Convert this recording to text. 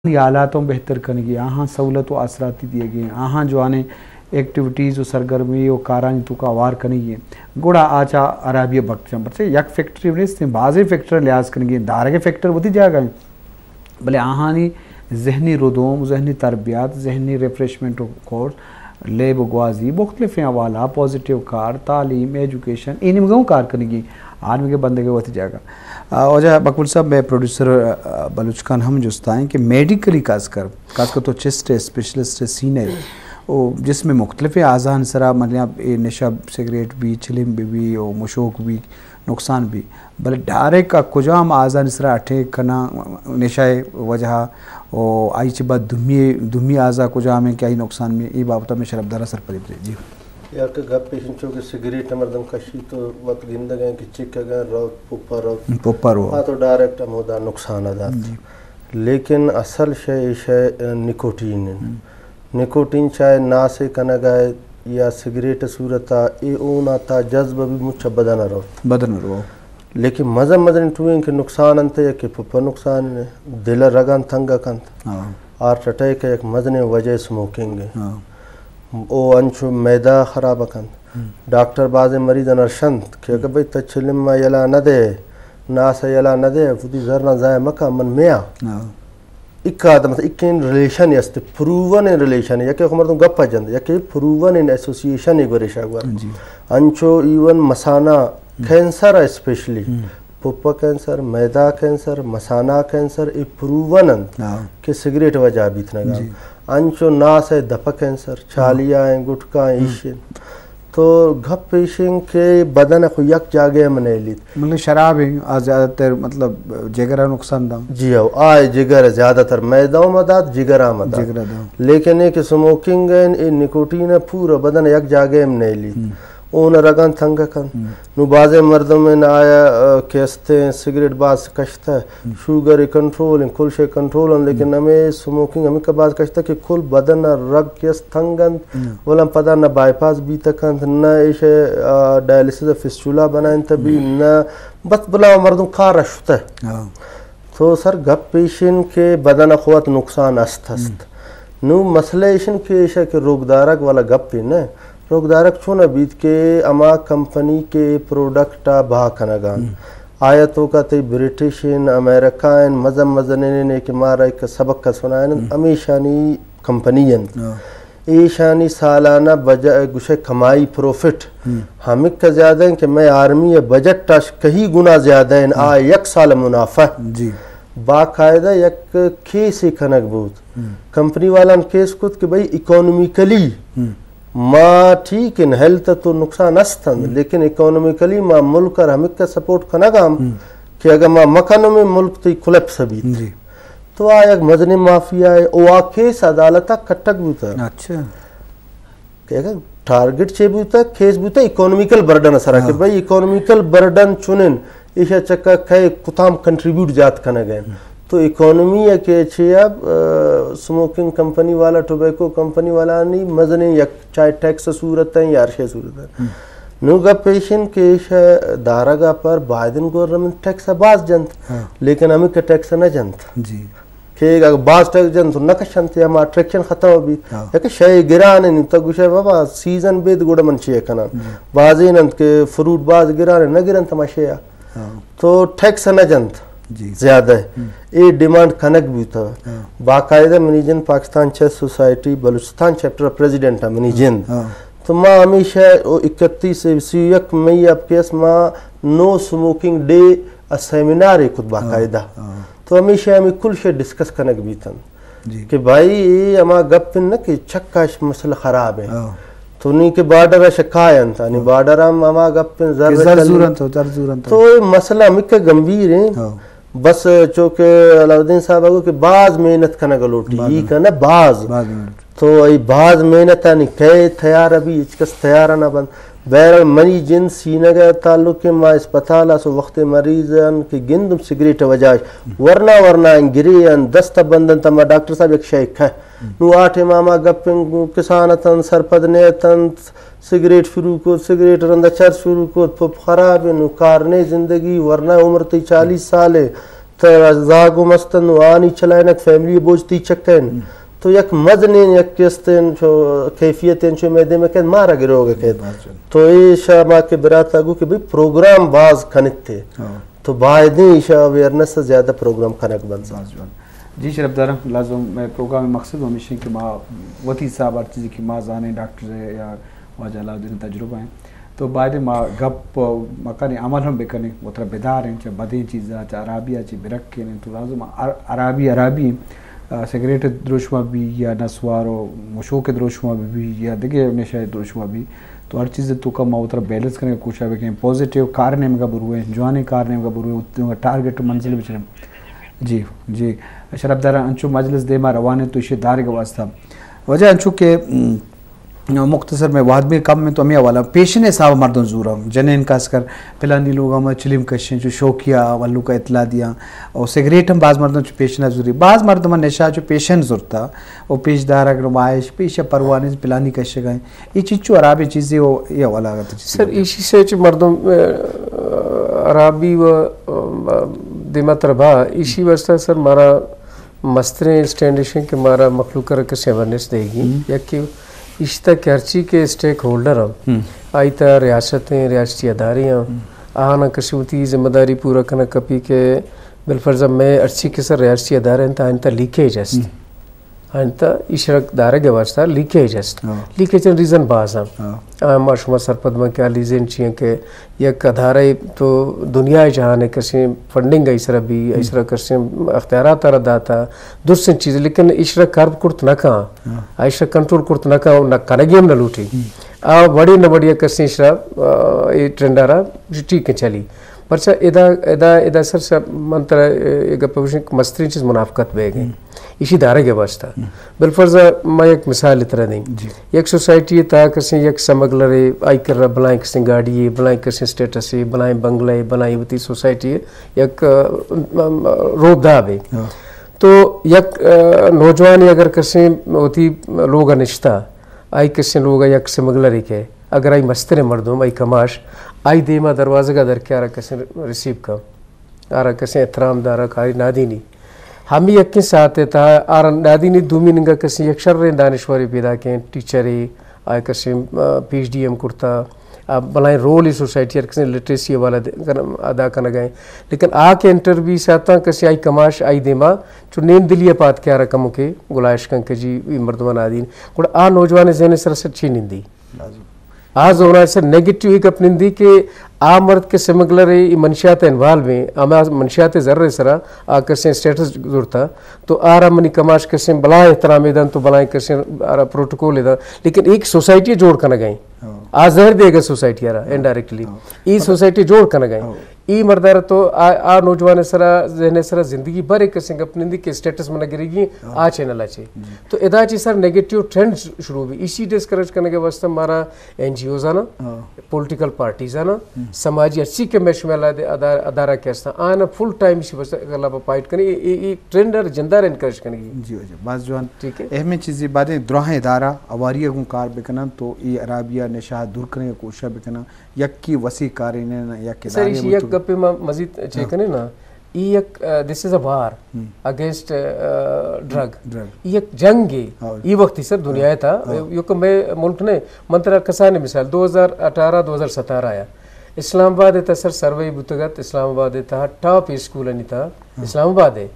آہانی حالات ہم بہتر کنگی، آہاں سہولت و آسراتی دیگی، آہاں جوانیں ایکٹیویٹیز و سرگرمی و کارانی توکا ہوار کنگی۔ گڑا آ چا ہرابی بخت جان، پرچہ یک فیکٹر نیست، بازیں فیکٹر لحاظ کنگی، دارگ فیکٹر وتی جاگہ ہیں، بلے آہانی ذہنی ردوم، ذہنی تربیت، ذہنی ریفریشمنٹ و کورس، لیب و گوازی، مختلفیں حوالہ، پازیٹیو کار، تعلیم، ایجوکیشن، اے نیمگا ہوں کار کنگی، آ نیمگے بندگے وتی جاگہ۔ آ، واجہ مقبول صاحب، میں پروڈیوسر، آ، بلوچ خان ہم جستا ہیں کہ میڈیکلی خاص کر، خاص کر تو چیسٹ ہے، اسپیشلسٹ ہے، سینہ ہے، او جسم مختلف اعضاء سرا، مطلب، اے نشہ سگریٹ بھی، چلم بھی، بھی، او مشوک بھی، نقصان بھی۔ بلے ڈائریکٹ آ کجام اعضاء سرا اٹیک کناں نشہ ءِ وجہ ءَ، و آئی چہ بعد دومی، دومی اعضاء کجام ہیں کہ آئی نقصان میں، اے بابت میں شرف دارا سرپدی بدے۔ جی۔ یک گپ ایش انچو کہ سگریٹ مردم کشی تو وت گندگ ہیں کہ چکگ ہیں، روت، پپا روت۔ پپا رو۔ آ تو ڈائریکٹ ہمودا نقصان دات۔ جی۔ لیکن اصل شے ایش ہے، نکوٹین ہے۔ ہم۔ نکوٹین چاہے ناسے کنگا ہے یا سگریٹ صورتا، اے اونا تا جذب بھی مچ بدن رو۔ بدن رو۔ لیکن مزن مزن ٹوئیں کہ نقصان انت، یکے پپا نقصان ہے، دل رگان تنگ کنت۔ ہاں۔ ہارٹ اٹیک ہے، یک مزنیں وجہ سموکنگ ہے۔ ہاں۔ او انچو میدہ خراب کنت۔ ہم۔ ڈاکٹر بازیں مریض انرشنت کہ اگر بھئی تا چلم ما یلا نہ دے، ناس یلا نہ دے، وتی زرنا ضائع مکا، من میا۔ ہاں۔ اکا دم اکین ریلیشن است، پروون ریلیشن، یکے خو مردم گپ جند، یکے پروون ایسوسییشن گوریشا گور۔ جی۔ انچو ایون مسانا ہم۔ کینسر اسپیشلی، ہم۔ پپا کینسر، میدہ کینسر، مسانا کینسر، اے پروون انت ہاں۔ کہ سگریٹ وجہ بیت نگا۔ جی۔ انچو ناس ہے دپ کینسر، چالیا ہیں، گٹکا ہیں، ہم۔ ایش ہیں۔ تو گپ ایش ہیں کہ بدن خو یک جاگہ ہم نیلیت۔ مطلب شراب ہیں، آ زیادہ تر مطلب جگر نقصان داں۔ جی ہو، آئے جگر زیادہ تر میدہ ہم دات، جگر ہم دات۔ جگر داں۔ لیکن اے کہ سموکنگ ہے، اے نکوٹین ہے، پورا بدن یک جاگہ ہم نیلیت۔ ہم۔ اون رگان تنگ کنت۔ ہم۔ نو بازیں مردم ہیں آیا، آ، کہ استیں سگریٹ باز کشتہ، ہم۔ شوگر کنٹرول ہیں، کل شے کنٹرول ہیں، لیکن ہم۔ ہمیں سموکنگ ہمیں کا باز کشتہ کہ کل بدن رگ کہ است تنگ انت، ہم۔ ولن پدا نہ بائی پاس بیت کنت، نہ ایش، آ، ڈائلسس فسچولا بنائنت بھی، ہم۔ نہ بس بلا مردم کار شتہ۔ ہاں۔ تو سر گپ ایش انت کہ بدن ء خو وت نقصان است است۔ ہم۔ نوں مسئلہ ایش انت کہ ایشا کہ روگدارگ والا گپے نہ۔ روگدارگ چون بیت کہ ہما کمپنی کہ پروڈکٹ ء بہا کنگ انت، ہم۔ آیا توکا تئی برٹش انت، امریکہ انت، مزن مزنین انت کہ مارا یک سبق ء سنائین انت، ہم۔ ہمیشانی کمپنی انت۔ ہاں۔ ایشانی سالانہ بجا-، گوشے کمائی، پروفٹ، ہم۔ ہمک زیادہ ہیں کہ میں آرمی بجٹ اش کئی گنا زیادہ ہیں، ہم۔ آ یک سال منافع۔ جی۔ باقاعدہ یک کیس کنگ بوت۔ ہم۔ کمپنی والان کیس کت کہ بھئی اکانومیکلی ہم۔ ما ٹھیک ہیں، ہیلتھ تو نقصان است انت، ہم۔ لیکن اکانومیکلی ما ملک ار ہمک سپورٹ کنگا ہم ہم۔ کہ اگر ما مکنوں میں ملک تی کولپس بیت۔ جی۔ تو آ یک مزنیں مافیا ہے، او آ کیس عدالت ء کٹگ بوتہ۔ اچھا۔ کہ اگر ٹارگٹ چے بوتہ، کیس بوتہ اکانومیکل برڈن ء سرا کہ ہاں۔ بھئی اکانومیکل برڈن چونن، ایشا چکا کئے کتام کنٹریبیوٹ جات کنگ ء۔ ہم۔ تو اکانومی ء کہ چے اب، آ، سموکنگ کمپنی والا، ٹوبیکو کمپنی والا نی مزنیں یک چاہے ٹیکس صورت ہیں یا ہر شے صورت ہیں۔ ہم۔ نو گپ ایش انت کہ ایش دارگ ء پر بائدن گورنمنٹ ٹیکس ء باز جنت، ہاں۔ لیکن ہمیں کہ ٹیکس نہ جنت۔ جی۔ کہ اگر باز ٹیکس جنت تو نہ کشنت یا ما اٹریکشن ختم بیت۔ ہاں۔ یک شے گران انت، تو گوشے بابا سیزن بید گڑا من چی کناں۔ جی۔ بازین انت کہ فروٹ باز گران انت، نہ گرنت ما شے۔ ہاں۔ تو ٹیکس نہ جنت جی۔ زیادہ۔ ہم۔ اے ڈیمانڈ کنگ بوتہ۔ ہاں۔ باقاعدہ منی جند پاکستان چیس سوسائٹی بلوچستان چیپٹر پریزیڈنٹ ء منی جند۔ ہاں۔ تو ما ہمیشہ او اکتیس، سی و یک مئی ء پیس ما نو سموکنگ ڈے ء سیمینار ء کت باقاعدہ۔ ہاں۔ تو ہمیشہ ہمیں کل شے ڈسکس کنگ بیتن۔ جی۔ کہ بھائی، اے ہما گپ نہ کہ چکاش مسئلہ خراب ہے۔ ہاں۔ تو نی کہ بارڈر ء شکایت انت، یعنی ہاں۔ بارڈر ہم ہما گپ زر کہ زر چلی۔ زورن تو، زر زورن تو۔ تو اے مسئلہ ہمکہ گمبھیر ہیں۔ ہاں۔ بس چونکہ علاؤالدین صاحب گو کہ باز محنت کنگ لوٹی، باز ای محنت۔ کنہ باز۔ باز محنت۔ تو اے باز محنت آنی کئے تیار ابھی، ہچ کس تیار نہ بند۔ بہرحال، منی جند سینگ ء تعلق ء ما اسپتال ء سو وخت مریض ان کہ گندم سگریٹ وجہ اش ورنا ورنا ان گری ان دست ء بند انت، ما ڈاکٹر صاحب یک شے کھہ۔ نو آ ٹائم ء ما گپ ان کسان اتنت، سرپد نہ اتنت، سگریٹ شروع کت، سگریٹ رند ء چرس شروع کت، پپ خراب ہے، نو کار نے زندگی، ورنا عمر تئی چالیس سال ہے۔ ترا زاگ و مستن و آنی چلائنت، فیملی بوجھ تی چکین۔ تو یک مزنین یک استین چو کیفیتین چو میدے میں کہت مارا گروگ کہت۔ تو ایشا ما کہ براتا گو کہ بھئی پروگرام باز کنتے۔ تو بایدیں ایشا اویئرنس زیادہ پروگرام کنگ بنت۔ جی شرف دارم، لازم میں پروگرام مقصد ہمیش کہ ما وتی حساب ہر چیزی کہ ما زانیں ڈاکٹر یا واجہ علاؤالدین تجربہ ہیں، تو باید ما گپ مکنیں، عمل ہم بکنیں، وترا بداریں چہ بدیں چیزا، چہ حرابیا چہ برکینیں۔ تو لازم ہر-، حرابی حرابی، آ، سگریٹ دروشما بی یا نسوار و مشوک دروشما بی یا دگہ نشہ دروشما بی، تو ہر چیز تو کا ما وترا بیلنس کرنے کوشش بکنیں، پازیٹیو کار نیمگا برویں، جوانیں کار نیمگا برویں، اتنگا ٹارگٹ منزل بچریں۔ جی، جی۔ شرف دارا انچو مجلس دیما روان ہے تو ایشی دارگ واسطہ۔ وجہ انچو کہ، م، مختصر میں وہد بھی کم میں تو ہمیں حوالہ پیشن حساب مردم زورا جنین خاص کر پلانی لوگ ہم چلیم کشیں چو شوقیہ ولو کا اطلاع دیا اور سگریٹ ہم بعض مردم چو پیشن زوری، بعض مردم نشہ چو پیشن زورتا اور پیش دارگ نمائش پیش پروانی پلانی کشے گئے۔ یہ چیز چو حرابیں چیزیں ہو، یہ حوالہ اگر تو چیز سر، ایشی سے چہ مردم، آ، حرابی و، آ، دیما تربا، ایشی واسطہ سر مارا مستریں اسٹینڈ ایش انت کہ مارا مخلوق ء را کسے اویرنس دیگی۔ یک کہ ایشی تک ہرچی کہ اسٹیک ہولڈر ہم، آئی تا ریاست ہیں، ریاستی ادارے ہیں، آہانا کسے وتی ذمہ داری پورا کنگ کپی کہ بالفرض میں ہرچی کہ سر ریاستی ادارے ہیں تا آنی تا لیکیج است۔ انت ایشرا دارگ ء واسطہ لیکیج است۔ لیکیج ء ریزن باز انت۔ آ، ما شما سرپد بن کہ آ ریزن چی انت کہ یک ادارہ تو دنیا ء جہان ء کسیں فنڈنگ ء ایسرا بی، ایسرا کسیں اختیارات ء را داتا، درستیں چیز، لیکن ایشرا کرب کرت نہ کن۔ آ ایشرا کنٹرول کرت نہ کن، نہ کنگی ہم نہ لوٹی۔ آ وڑے نہ وڑے کسیں ایشرا، آ، اے ٹرینڈ ء را ٹھیک چلی۔ پرچا ادا، ادا، ادا سر سب من ترا، اے، اے گپ گوشیں کہ مستریں چیز منافقت بیگ ء۔ ایشی دارگ ء واسطہ۔ بالفرض ما یک مثال ترا دیں۔ یک سوسائٹی ء تہا کسیں یک سمگلر ء آئی کرا بلائیں کسیں گاڑی ء، بلائیں کسیں سٹیٹس ء، بلائیں بنگلہ ء، بلائیں وتی سوسائٹی ء یک، ا، م، م، روب داب ء۔ تو یک، ا، نوجوان اگر کسیں وتی لوگ ء نشتہ، آئی کسیں لوگ ء یک سمگلر ء کہ اگر آئی مستریں مردم، آئی کماش، آئی دیما دروازگ ء در کہ آرا کسیں ریسیو کن، آرا کسیں احترام دارا، آئی نادینی۔ ہمے یکیں ساعت ء تہا آرا نادینی دومی ننگا کسیں یک شریں دانشورے پیدا کیں، ٹیچرے، آئی کسیں، آ، پی ایچ ڈی ہم کرتا، آ، بلائیں رولے سوسائٹی ء کسیں لٹریسی حوالہ دے-، کن-، ادا کنگا ہیں۔ لیکن آ کہ انٹرویو ساتاں کسیں آئی کماش آئی دیما چو نیم دلی ء پاد کہ آرا کمو کہ گلائش کن کہ جی، اے مردمان نادین۔ گڑا آ نوجوان ذہن سر سر چی نندی؟ آ زونا سر نیگیٹو ای گپ نندی کہ آ مرد کہ سمگلر ء، ای منشیات انوالو ہیں، ہما منشیات ذر سرا آ کسیں سٹیٹس زورتا، تو آرا منی کماش کسیں بلائیں احترام دن، تو بلائیں کسیں آرا پروٹوکول دن، لیکن ایک سوسائٹی جوڑ کنگ ہیں۔ آ زہر دے گا سوسائٹی آرا انڈائریکٹلی۔ ای سوسائٹی جوڑ کنگ ہیں۔ ای مردار تو آ، آ نوجوان سرا، ذہن سرا زندگی بھر ایک کسیں گپ نندی کہ سٹیٹس من گریگی آ چینل آ چے۔ تو ادا چی سر نیگیٹو ٹرینڈ شروع بھی۔ اسی ڈسکریج کرنے کے واسطے ہمارا این جی اوز آنا، پولیٹیکل پارٹیز آنا، سماجی ہرچی کہ میں شمال ادار-، ادارہ کے ہستاں، آنا فل ٹائم اسی واسطے اگر لاپا فائٹ کریں، اے، اے، اے ٹرینڈ اور جندار انکریج کرنے کی۔ جی، جی، باز جوان۔ ٹھیک ہے۔ اہمیں چیزیں بعدیں دراہیں ادارہ اواری گوں کار بکنن تو ای عرابیہ نشہ دور کرنے کی کوشش بکنن۔ یکے وسی کارے نہ، نہ، یک سر، ادارے ایشی یک بوتگ۔ گپے ما مزید چے ہاں۔ کنے نا، ای یک، آ، this is a war ہم۔ against، آ، drug۔ ڈرگ۔ ای یک جنگ ہے۔ ہاں۔ ای وقتی سر دنیا ہاں۔ تھا، ہاں۔ یو کہ میں ملک نے، من ترا کسانی مثال، دو ہزار اٹھارہ، دو ہزار ستارہ آیا۔ اسلام آباد تا سر سروے بوتگت، اسلام آباد تا ٹاپ اسکول انی تھا، ہاں۔ اسلام آباد ہے۔